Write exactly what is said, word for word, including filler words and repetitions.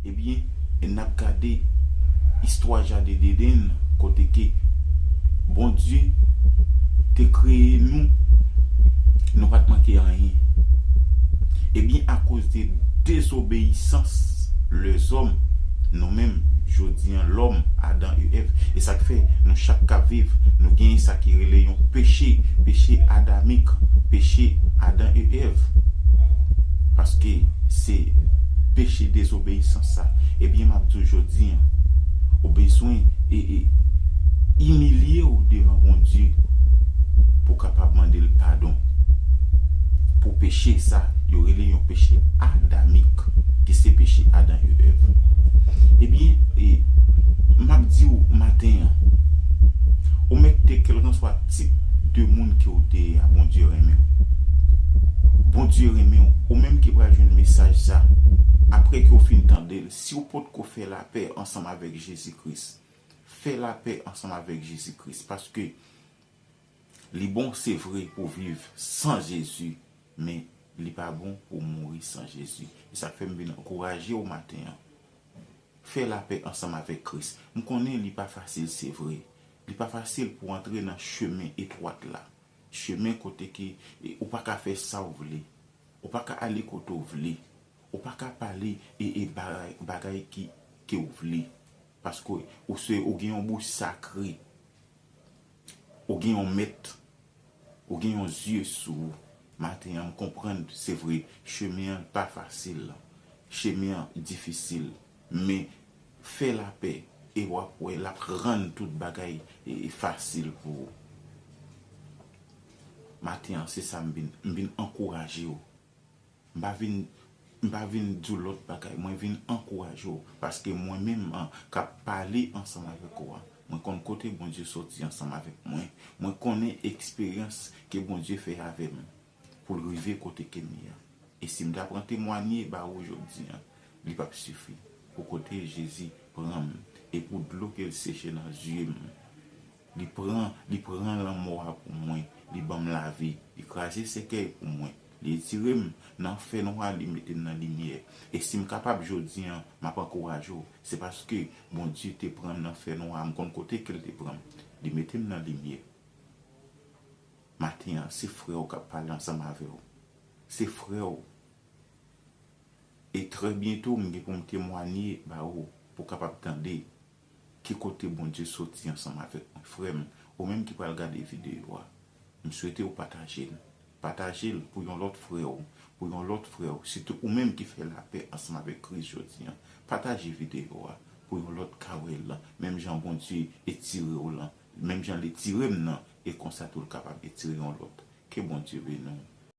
Ebyen, n ap gade istwa jaden Deden, kote ke Bondye te kreye nou, nou pa t manke anyen. Ebyen, akoz de dezobeyisans lèzòm, nou menm, jodi an, lòm, Adan e Èv, e sa k fè nou chak k ap viv, nou genyen sa ki rele yon peche, peche adamik, peche Adan e Èv. Paske se peche dezobeyisans sa. Ebyen, m ap di w jodi an, ou bezwen e, e, imilye w devan Bondye pou w kapab mande l padon pou peche sa yo rele yon peche adamik, ki se peche Adan e Èv. Ebyen, e, m ap di w maten an, ou mèt te kèlkanswa tip de moun ke w te ye a, Bondye renmen w. Bondye renmen w. Ou menm ki pral jwenn mesaj sa, apre ke w fin tande l, si w potko fè lapè ansanm avèk Jezi Kris, fè lapè ansanm avèk Jezi Kris, paske li bon, se vre, pou w viv san Jezi, men li pa bon pou w mouri san Jezi. E sa k fè m vin ankouraje w maten an. Fè lapè ansanm avèk Kris. M konnen li pa fasil, se vre. Li pa fasil pou w antre nan chemen etwat la. Chemen kote ke, e, ou pa ka fè sa w vle. Ou pa ka ale kote w vle. Ou pa ka pale e, e bagay, bagay ki, ke w vle. Paske ou se, ou gen yon bouch sakre. Ou gen yon mèt. Ou gen yon zye sou ou. Maten an, m konprann, se vre, chemen an pa fasil. Chemen an difisil. Men, fè lapè e w ap wè, l ap rann tout bagay e, e fasil pou ou. Maten an, se sa m vin, m vin ankouraje w. M pa vin, m pa vin di w lòt bagay. Mwen vin ankouraje w. Paske mwen menm an, k ap pale ansanm avèk ou a, mwen konn kote Bondye soti ansanm avèk mwen. Mwen konnen eksperyans ke Bondye fè avè m pou l rive kote ke m ye a. E si m ta pran temwanye ba ou jodi an, li p ap sifi. Pou kote Jezi pran m, e pou dlo ke l seche nan zye m. Li pran, li pran lanmò a pou mwen, li ban m lavi, li kraze sèkèy pou mwen, li etire m nan fènwa, li mete m nan limyè. E si m kapab jodi an, m ap ankouraje w, se paske Bondye te pran m nan fènwa a, m konn kote ke l te pran m, li mete m nan limyè. Maten an, se frè w k ap pale ansanm avè w. Se frè w. E trè byento, m gen pou m temwanye ba ou, pou w kapab tande ki kote Bondye soti ansanm avèk mwen. Frè m, ou menm ki pral gade videyo a, m swete w pataje l. Pataje l pou yon lòt frè w, pou yon lòt frè w, sitou ou menm ki fè lapè ansanm avèk Kris jodi an. Pataje videyo a pou yon lòt ka wè l, menm jan Bondye etire w lan, menm jan l etire m nan, e konsa tou l kapab etire yon lòt. Ke Bondye beni w.